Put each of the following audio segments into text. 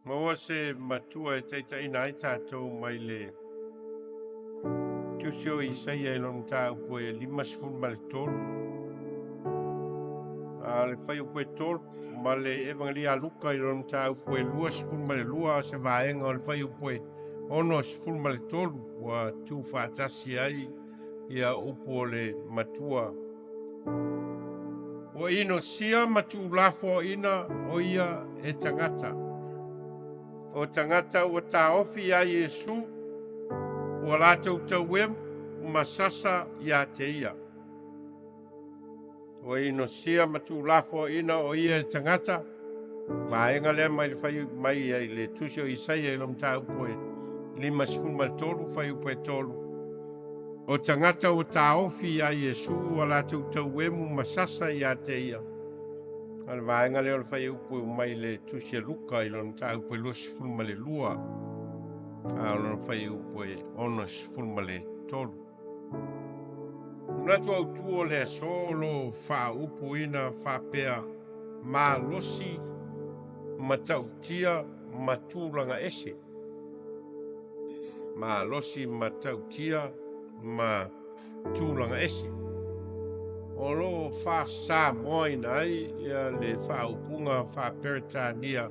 Maua se matua e taitaiina ai tatou mai le Tusi o Isaia i lona mataupu e 53, a o le fuaiupu e 3, ma le Evagelia a Luka i lona mataupu e 22, a o se vaega o le fuaiupu e 63, ua tuufaatasi ai ia upu o le matua. Ua inosia ma tuulafoaina o ia e tagata. O tagata ua taofi ia Iesu, ua latou tauemu ma sasa ia te ia. Ua inosia ma tuulafoaina o ia e tagata, vaega lea mai le fai mai i le Tusi o Isaia i lona mataupu e 53, fuaiupu e 3. O tagata ua taofi ia Iesu ua latou tauemu ma sasa ia te ia. O le vaega lea o le fuaiupu mai le Tusi a Luka i lona mataupu e 22, a o lona fuaiupu e 63. Manatu autu o le aso o lo o faaupuina faapea malosi matautia ma tulaga ese. Malosi matautia ma tulaga ese. O lo o faa-Samoaina ai ia le faaupuga faa-Peretania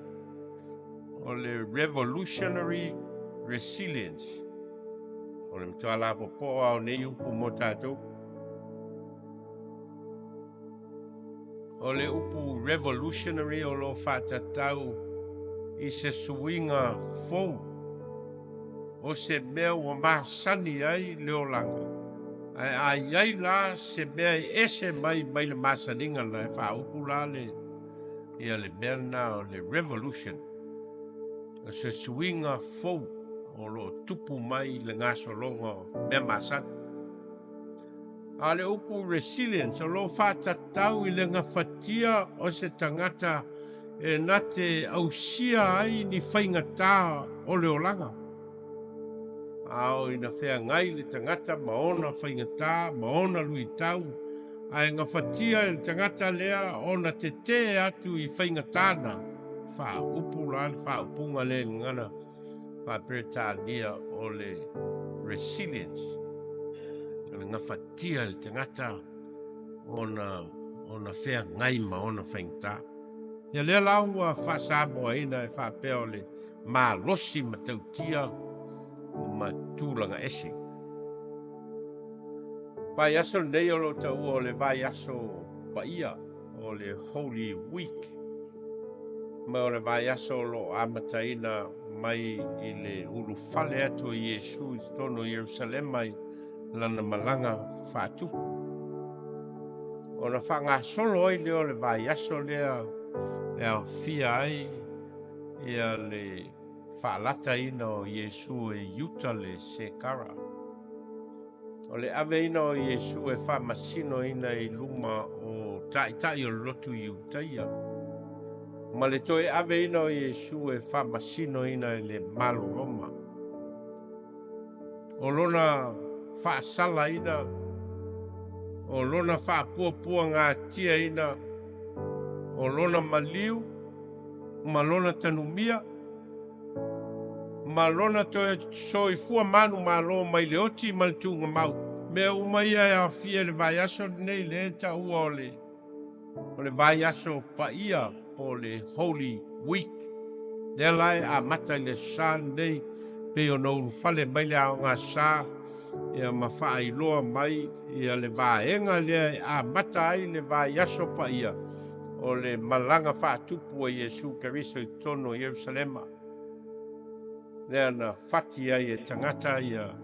o le Revolutionary Resilience. O le matua lapopoa o nei upu mo tatou. O le upu revolutionary o lo o faatatau i se suiga fou o se mea ua masani ai le olaga, ae a i ai la se mea e ese mai mai le masaniga lena, e faaupu la le ia le mea lena o le revolution, o se suiga fou o lo o tupu mai le gasologa o mea masani. A o le upu resilience o lo o faatatau i le gafatia o se tagata e na te ausia ai ni faigatā o le olaga. A o ina feagai le tagata ma ona faigatā ma ona luitau, ae gafatia e le tagata lea ona tetē atu i faigatā na, faaupu la le faaupuga lea i le gagana faa-Peretania o le resilience, o le gafatia e le tagata ona ona feagai ma ona faigatā. Ia lea la ua faasamoaina e faapea o le malosi matautia ma tulaga ese. Vaiaso lenei o lo o taua o le vaiaso paia o le Holy Week, ma o le vaiaso o lo o amataina mai i le ulufale atu o Iesu i totonu o Ierusalema i lana malaga faatupu. Ona faagasolo ai lea o le vaiaso lea e aofia ai ia le faalataina o Iesu e Iuta le Sekara. O le aveina o Iesu e faamasinoina i luma o taitai o le lotu Iutaia, ma le toe aveina o Iesu e faamasinoina e le Malo Roma. O lona faasalaina, o lona faapuapuagatiaina, o lona maliu ma lona tanumia, ma lona toe soifua manumalo mai le oti ma le tuugamau. Mea uma ia e aofia i le vaiaso lenei lea e taua o le o le vaiaso paia po o le Holy Week. Lea la e amata i le Aso Sa lenei pei ona ulufale mai le Aoga Sa ia ma faailoa mai ia le vaega lea e amata ai le vaiaso paia o le malaga faatupu a Iesu Keriso i totonu o Ierusalema. Lea na fati ai e tagata ia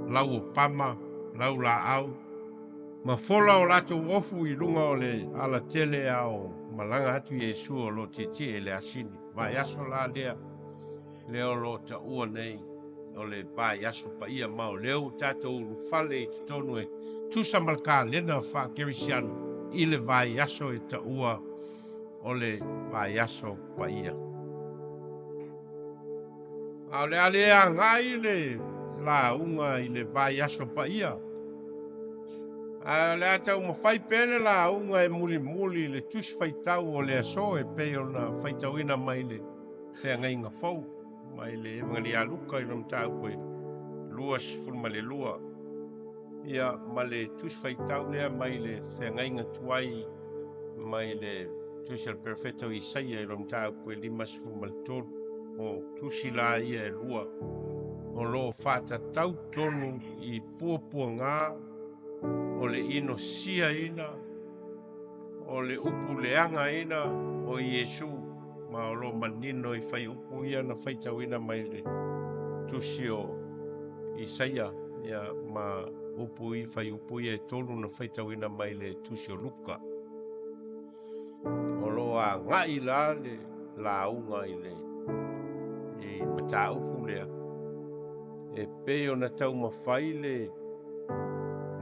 lau o pama, lau laau, ma fola o latou ofu i luga o le alatele a o malaga atu Iesu o lo o tietie i le asini. Vaiaso la lea, lea o lo o taua nei o le vaiaso paia, ma o lea ua tatou ulufale i totonu e tusa ma le kalena faa-kerisiano i le vaiaso e taua o le vaiaso paia. A o le a le agai le lauga i le vaiaso paia, ae o le a taumafai pea le lauga e mulimuli i le tusi faitau o le aso e pei ona faitauina mai le Feagaiga Fou mai le Evagelia a Luka i lona mataupu e 22, ia ma le Tusi Faitau lea mai le Feagaiga Tuai mai le Tusi a le Perofeta o Isaia i lona mataupu e 53. O tusi la ia e lua o lo o faatatau tonu i puapuaga o le inosiaina o le upu leagaina o Iesu, ma o lo o manino i fuaiupu ia na faitauina mai le tusi o Isaia, ia, ma upu i fuaiupu ia e tolu na faitauina mai le tusi o Luka. O lo o agai la le lauga i le i mataupu lea e pei ona taumafai le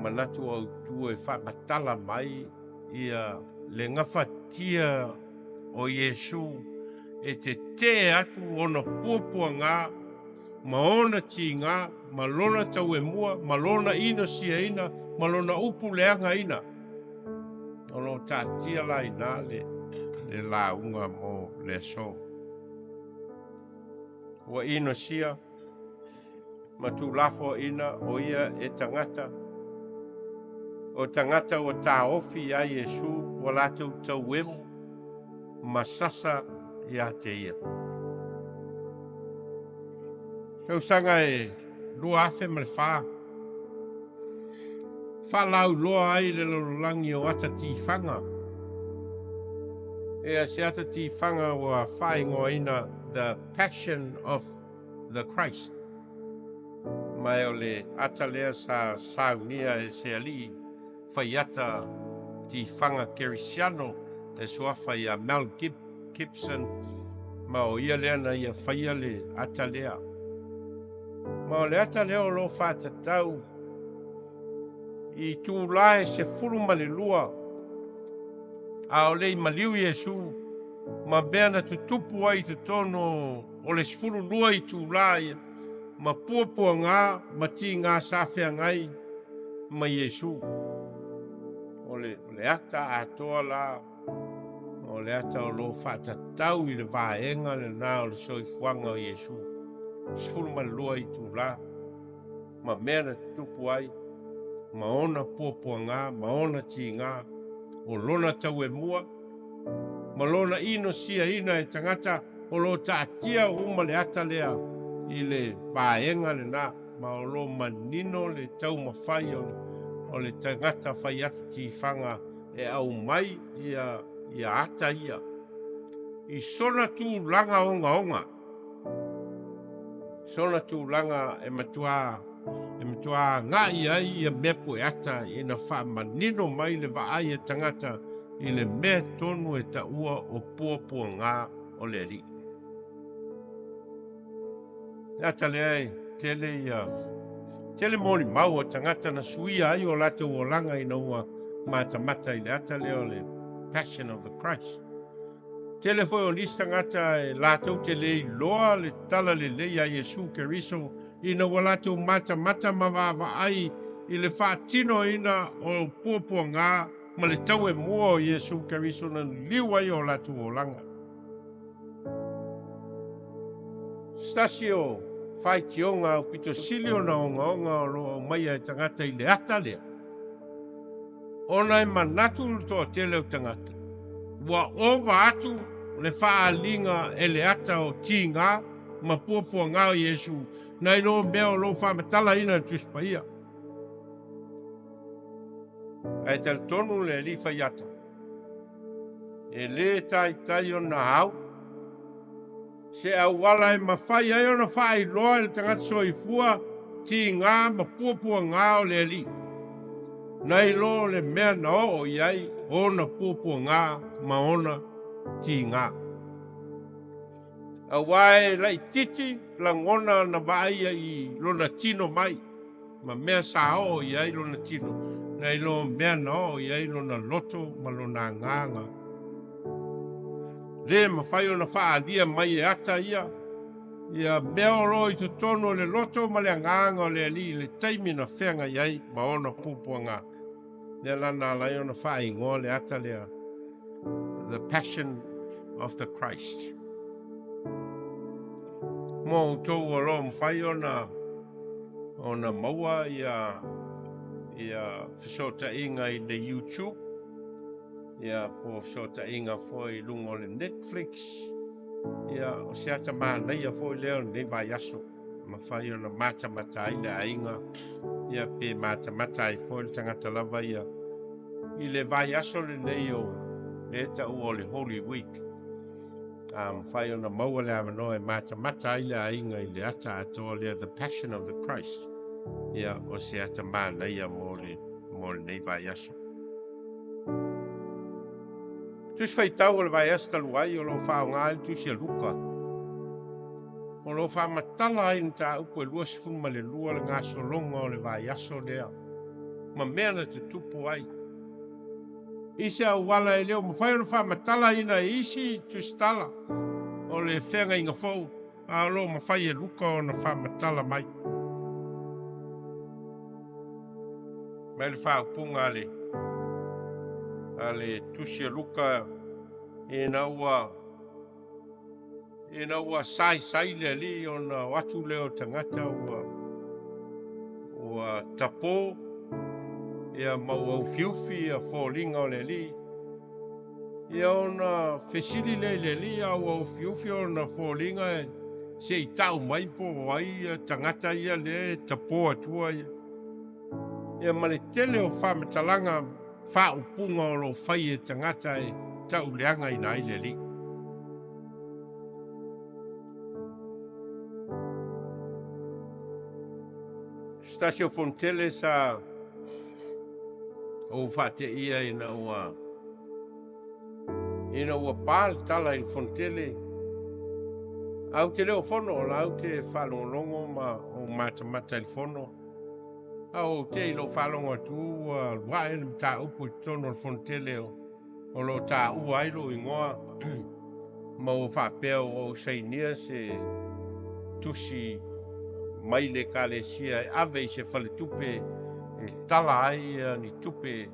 manatu autu e faamatala mai ia le gafatia o Iesu e tetee atu ona puapuaga ma ona tiga ma lona tauemua ma lona inosiaina ma lona upu leagaina. O lo o taatia la iina le lauga mo le aso. Ua inosia ma tuulafoaina o ia e tagata, o tagata ua taofi iā Iesu ua latou tauemu ma sasa iā te ia. Tausaga e 2004, faalauiloa ai le lalolagi o ata tifaga. Ea se ata tifaga ua faaigoaina The Passion of the Christ. Ma o le ata lea sa saunia e se alii faiata tifaga kerisiano e suafa ia Mel Gibson, ma o ia lea na ia faia le ata lea. Ma o le ata lea o lo o faatatau i itulā e 12 a o le i maliu Iesu ma mea na tutupu ai i totonu o le 12 itulā ia ma puapuaga ma tiga sa feagai ma Iesu. O le, o le ata atoa la o le ata o lo o faatatau i le vaega lena o le soifuaga o Iesu, 12 itulā ma mea na tutupu ai ma ona puapuaga ma ona tiga o lona tauemua ma lona inosiaina e tagata. O lo o taatia uma le ata lea i le vaega lena, ma o lo o manino le taumafai o le tagata fai ata tifaga e aumai ia ia ata ia i sona tulaga ogaoga, sona tulaga e matuā agai ai ia mea pueata ina faamanino mai le vaai a tagata i le mea tonu e taua o puapuaga o le Alii. Le ata lea e tele ia tele molimau o tagata na suia ai o latou olaga ina ua matamata i le ata lea o le Passion of the Christ. Tele foi o nisi tagata e latou te le iloa le tala lelei a Iesu Keriso ina ua latou matamata ma vaavaai i le faatinoina o puapuaga ma le tauemua o Iesu Keriso na liliu ai o latou olaga. Se tasi o faitioga aupito sili ona ogaoga o lo o aumaia e tagata i le ata lea, ona e manatu le toatele o tagata ua ova atu le faaaliga e le ata o tiga ma puapuaga o Iesu nai lo mea o lo o faamatalaina i le Tusi Paia. Ae talitonu le alii faiata, e lē taitai ona au se auala e mafai ai ona faailoa e le tagata soifua tiga ma puapuaga o le Alii, nai lo le mea na oo i ai ona puapuaga ma ona tiga. Auā e laitiiti lagona na vaaia i lona tino mai ma mea sa oo i ai lona tino, nai lo mea na oo i ai lona loto ma lona agaga. Lē mafai ona faaalia mai e ata ia ia mea o lo o i totonu o le loto ma le agaga o le Alii i le taimi na feagai ai ma ona puapuaga. Lea la na ala ai ona faaigoa le ata lea The Passion of the Christ. Mo outou o lo o mafai ona ona maua ia ia fesootaiga i le YouTube, ia po o fesootaiga foi i luga o le Netflix, ia o se ata manaia foi lea o lenei vaiaso, mafai ona matamata ai le aiga, ia pe matamata ai foi le tagata lava ia i le vaiaso lenei o lea e taua o le Holy Week. A mafai ona maua le avanoa e matamata ai le aiga i le ata atoa lea, The Passion of the Christ, ia o se ata manaia mo le mo lenei vaiaso. Tusi faitau o le vaiaso talu ai o lo o faaaoga ai le tusi a Luka. O lo o faamatala ai mataupu e 22 le gasologa o le vaiaso lea ma mea na tutupu ai. I se auala e le o mafai ona faamatalaina e isi tusitala o le feagaiga fou, a o lo o mafai e Luka ona faamatala mai. Mai le faaupuga a le a le tusi a Luka ina ua Ina ua saisai le alii ona o atu lea o tagata ua ua tapo ia ma ua ufiufi ia foliga o le alii. Ia ona fesili lea i le alii a ua ufiufi ona foliga se i tau mai po o ai ia tagata ia lea e tapo atua ia. Ia ma le tele o faamatalaga faaupuga o lo o fai e tagata e tauleagaina ai le alii. Se tasi o fonotele sa ou faateia ina ua ina ua pa le tala i le fonotele, ae ou te le o fono, o la ou te faalogologo ma ou matamata i le fono. A ou te i lou faalogo atu ua alu ae le mataupu i totonu o le fonotele o lo o taua ai lou igoa ma ua faapea ua ou sainia se tusi mai le Ekalesia e ave i se faletupe e tala ai ni tupe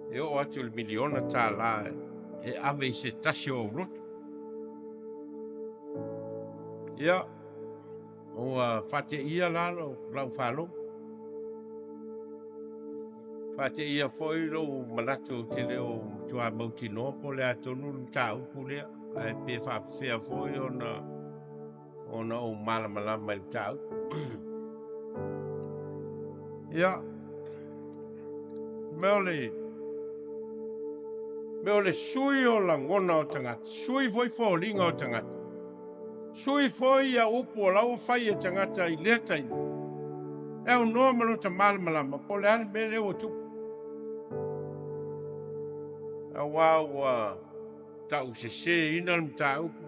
e oo atu i le miliona tala e ave i se tasi o aulotu. Ia, Ua faateia la lau faalogo. Faateia foi lou manatu ou te le o matua mautinoa po o le a tonu le mataupu lea, ae pe faafefea foi ona ona ou malamalama i le mataupu. Ia, mea o le mea o le sui o lagona o tagata, sui foi foliga o tagata. Sui foi ia upu o la ua fai e tagata i lea taimi, e aunoa ma lota malamalama po o le a le mea lea ua tupu. Aua ua tauseseina le mataupu,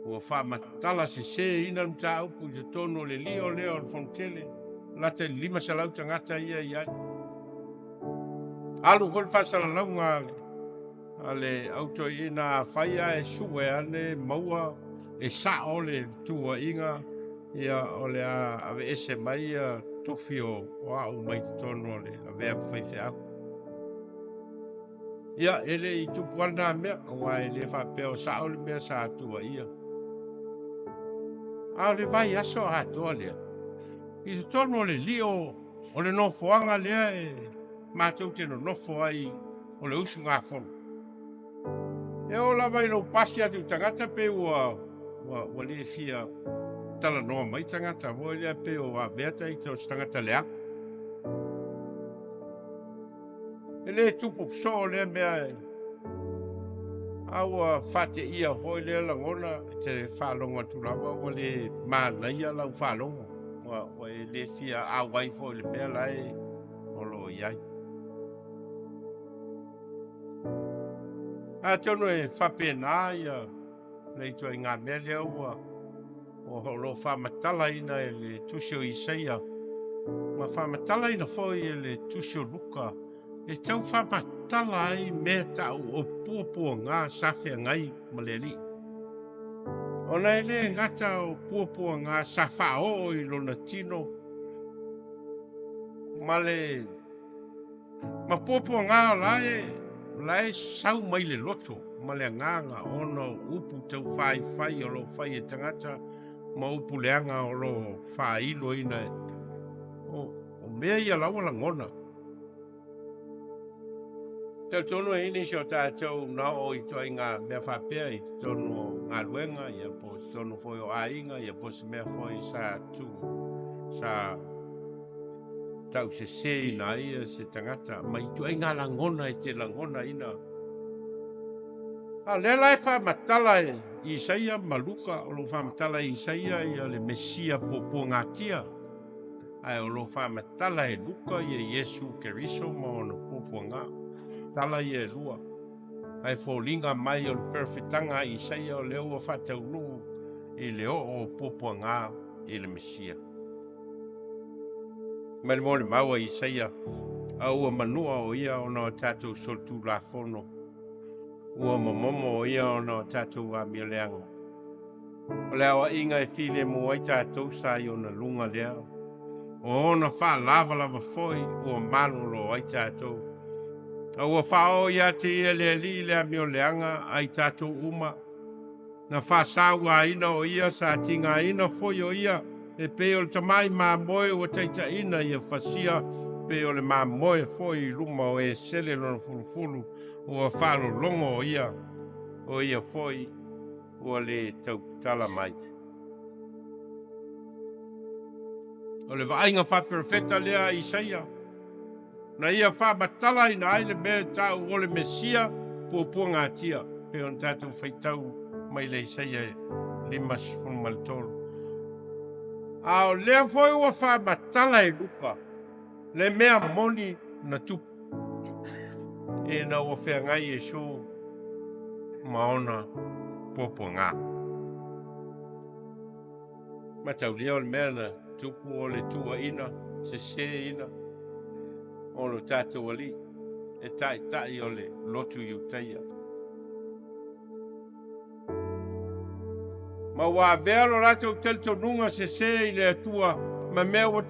ua faamatala seseina le mataupu i totonu o le lio lea o le Fonotele, lata i le 500 tagata ia e i ai. Alu foi le faasalalauga a le a le au toeaina afai ae sue ane maua e sao le tuuaiga, ia o le a aveese mai ia tofi o au mai totonu o le avea ma faifeau. Ia e le i tupu lava lena mea, aua e le faapea o sao le mea sa tuuaia. A o le vaiaso atoa lea, i totonu o le lio o le nofoaga lea e matou te nonofo ai o le usugafono. E oo lava i lou pasi atu i tagata pe ua ua ua le fia talanoa mai tagata foi lea pe o avea ita o se tagata leaga. E le tupu soo lea mea e a ua faateia foi lea lagona e te faalogo atu lava ua le manaia lau faalogo ua, ua e le fia auai foi i le mea la e o lo o i ai. Atonu e faapena ia le ituaiga mea lea ua o lo o faamatalaina e le tusi o Isaia ma faamatalaina foi e le tusi o Luka e tau faamatala ai mea tau o puapuaga sa feagai ma le Alii. Ona e le gata o puapuaga sa faaoo i lona tino ma le Ma puapuaga o la e, la e sau mai le loto ma le agaga ona o upu taufaifai o lo o fai e tagata ma upu leaga o lo o faailoina e o, o mea ia la ua lagona. Talitonu e i ai nisi o tatou na oo i ituaiga mea faapea i totonu o galuega, ia po o totonu foi o aiga, ia po o se mea foi sa tu sa tauseseina ai se tagata ma ituaiga lagona e te lagonaina. A o lea la e faamatala e Isaia ma Luka, o lo o faamatala e Isaia ia le Mesia puapuagatia, ae o lo o faamatala e Luka ia Iesu Keriso ma ona puapuaga. Tala ia e lua. Ae foliga mai o le perofetaga a Isaia o lea ua faataunuu i le oo o puapuaga i le Mesia. Mai le molimau a Isaia, a ua manua o ia ona o tatou solitulafono, ua momomo o ia ona o tatou amioleaga. O le aoaiga e filemu ai tatou sa i ona luga lea, o ona faalavalava foi ua malolo ai tatou. A ua faaoo ia te ia le Alii le amioleaga a i tatou uma, Na faasauaina o ia, sa tigaina foi o ia, e pei o le tamai mamoe ua taitaiina ia fasia, pei o le mamoe foi i luma o esele lona fulufulu, ua faalologo o ia, o ia foi ua le tautala mai. O le vaaiga faaperofeta lea a Isaia, na ia faamatalaina ai le mea e taua o le Mesia puapuagatia, pei ona tatou faitau mai le Isaia 53. A o lea foi ua faamatala e Luka le mea moni na tupu ina ua feagai Iesu ma ona puapuaga. Mataulia o le mea na tupu o le tuuaina seseina o lo tatou Alii e taitai o le lotu Iutaia. Ma ua avea lo latou talitonuga sese i le Atua ma mea ua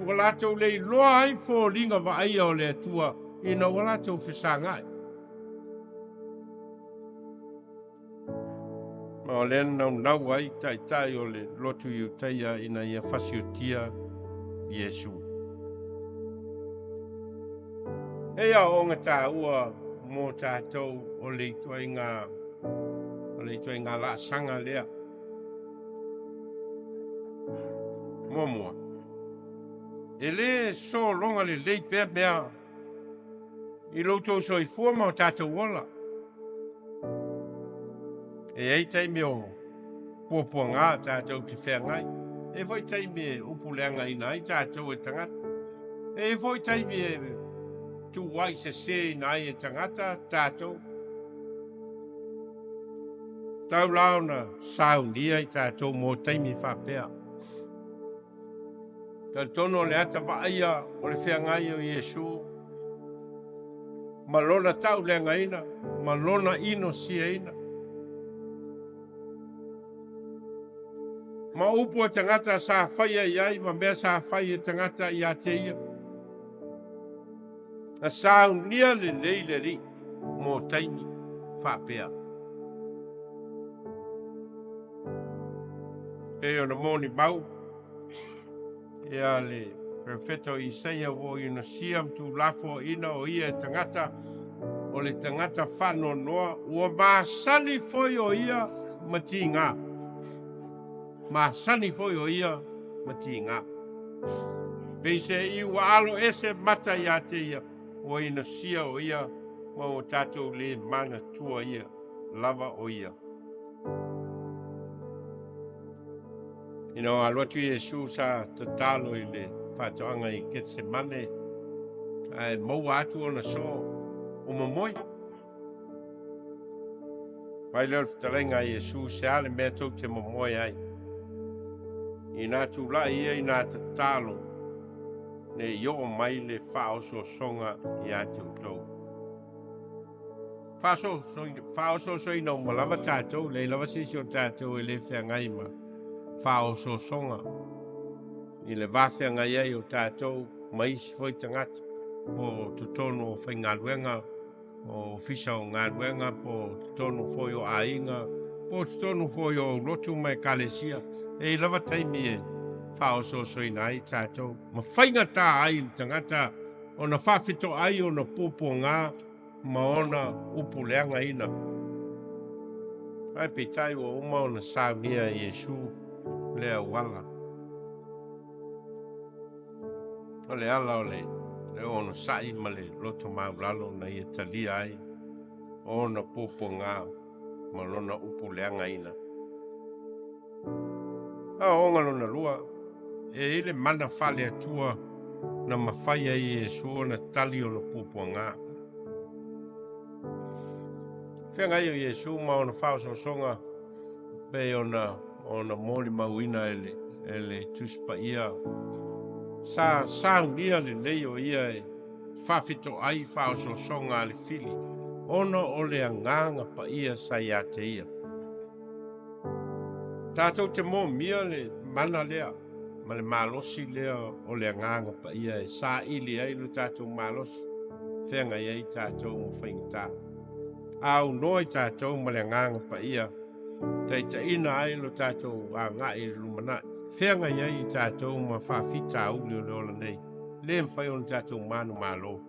ua latou le iloa ai foliga vaaia o le Atua ina ua latou fesagai. Ma o lea na naunau ai taitai o le lotu Iutaia ina ia fasiotia Iesu. E aoaoga taua mo tatou o le ituaiga o le ituaiga laasaga lea. Muamua, e le sologa lelei pea mea i lo outou soifua ma o tatou ola. E i ai taimi o puapuaga tatou te feagai. E i ai foi taimi e upuleagaina ai tatou e tagata. E i ai foi taimi e tuuai seseina ai e tagata tatou. Tau la ona saunia i tatou mo taimi faapea. Talitonu o le ata vaaia o le feagai o Iesu ma lona tauleagaina ma lona inosiaina. Ma upu a tagata sa faia i ai ma mea sa fai e tagata ia te ia. Na saunia lelei le Alii mo taimi faapea. Pei ona molimau ia le perofeta o Isaia ua inosia ma tuulafoaiina o ia e tagata, o le tagata faanoanoa, ua masani foi o ia ma tiga. Masani foi o ia ma tiga. Peiseai ua alo ese mata ia te ia, ua inosia o ia ma ua tatou le manatua ia lava o ia. Ina ua alu atu Iesu sa tatalo i le faatoaga i Ketsemane, ae maua atu ona soo o momoe. Fai lea o le fetalaiga a Iesu, se a le mea tou te momoe ai? Ina tulai ia ina tatalo, ne i oo mai le faaosoosoga ia te outou. Faaosoosoina uma lava tatou, leai lava se isi o tatou e le feagai ma faaosoosoga i le va feagai ai o tatou ma isi foi tagata po o totonu o faigaluega o ofisa o galuega po o totonu foi o aiga Po o totonu foi o aulotu ma ekalesia, e i ai lava taimi e faaosoosoina ai tatou ma faigata ai i le tagata ona faafetoai ona puapuaga ma ona upu leagaina. Ae peitai ua uma ona saunia e Iesu le auala. O le ala o le onosai ma le loto maulalo na ia talia ai ona puapuaga ma lona upu leagaina. Aoaoga lona lua, e i ai le mana faale-Atua na mafai ai e Iesu ona tali ona puapuaga. Feagai o Iesu ma ona faaosoosoga pei ona ona molimauina e le, e le Tusi Paia. Sa saunia lelei o ia e faafetoai faaosoosoga a le fili, ona o le agaga paia sa ia te ia. Tatou te mōmia le mana lea ma le malosi lea o le agaga paia e saili ai lo tatou malosi, feagai ai tatou ma faigata. A aunoa i tatou ma le agaga paia, taitaiina ai lo tatou agai i le lumanai, feagai ai i tatou ma faafitauli o le ola nei, le mafai ona tatou manumalo.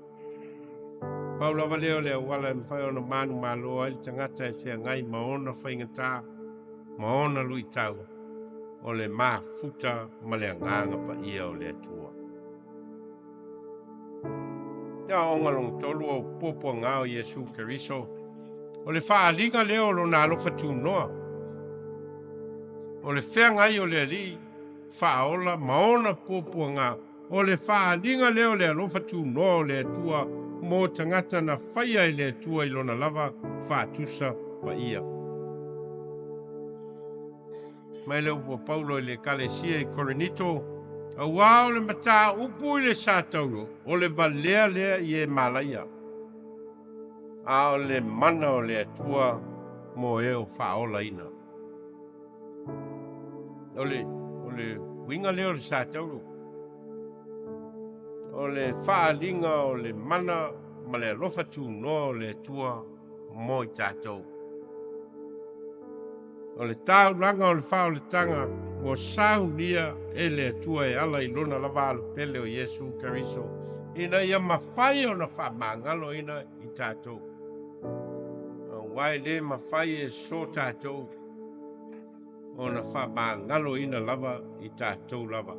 Pau lava lea o le auala e mafai ona manumalo ai le tagata e feagai ma ona faigata ma ona luitau, o le mafuta ma le agaga paia o le Atua. Te aoaoga lona tolu o puapuaga o Iesu Keriso, o le faaaliga lea o lona alofa tunoa, o le feagai o le Alii faaola ma ona puapuaga, o le faaaliga lea o le alofa tunoa o le Atua mo tagata na faia e le Atua i lona lava faatusa paia. Mai le upu a Paulo i le Ekalesia i Korinito, Auā o le mataupu i le satauro, o le valea lea i e malaia, a o le mana o le Atua mo e o faaolaina. O le, o le uiga lea o le satauro, o le faaaliga o le mana ma le alofa tunoa o le Atua mo i tatou. O le taulaga o le faaolataga ua saunia e le Atua e ala i lona lava alo pele o Iesu Keriso, ina ia mafai ona faamagaloina i tatou. Aua e le mafai e so tatou ona faamagaloina lava i tatou lava,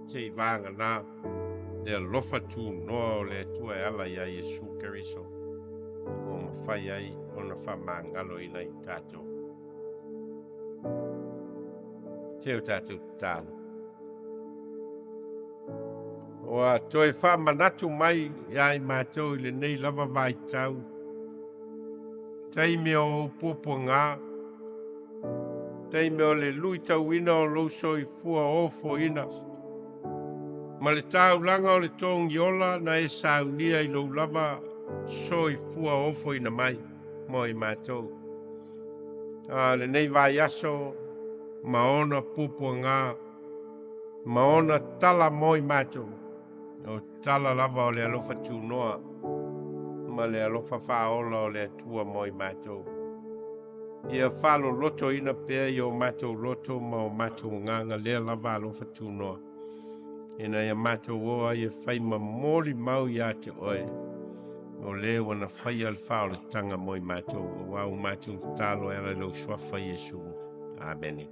se i vagana le alofa tunoa o le Atua e ala iā Iesu Keriso ua mafai ai ona faamagaloina i tatou. Se o tatou tatalo. Ua toe faamanatu mai iā i matou i lenei lava vaitau, taimi o ou puapuaga, taimi o le luitauina o lou soifua ofoina, ma le taulaga o le togiola na e saunia i lou lava soifua ofoina mai mo i matou. A lenei vaiaso ma ona puapuaga ma ona tala mo i matou, o tala lava o le alofa tunoa ma le alofa faaola o le Atua mo i matou. Ia faalolotoina pea i o matou loto ma o matou agaga lea lava alofa tunoa, ina ia matou o ai e fai ma molimau ia te oe, o le ua na faia le faaolataga mo i matou, auā ua matou tatalo e ala i lou suafa Iesu. Amene.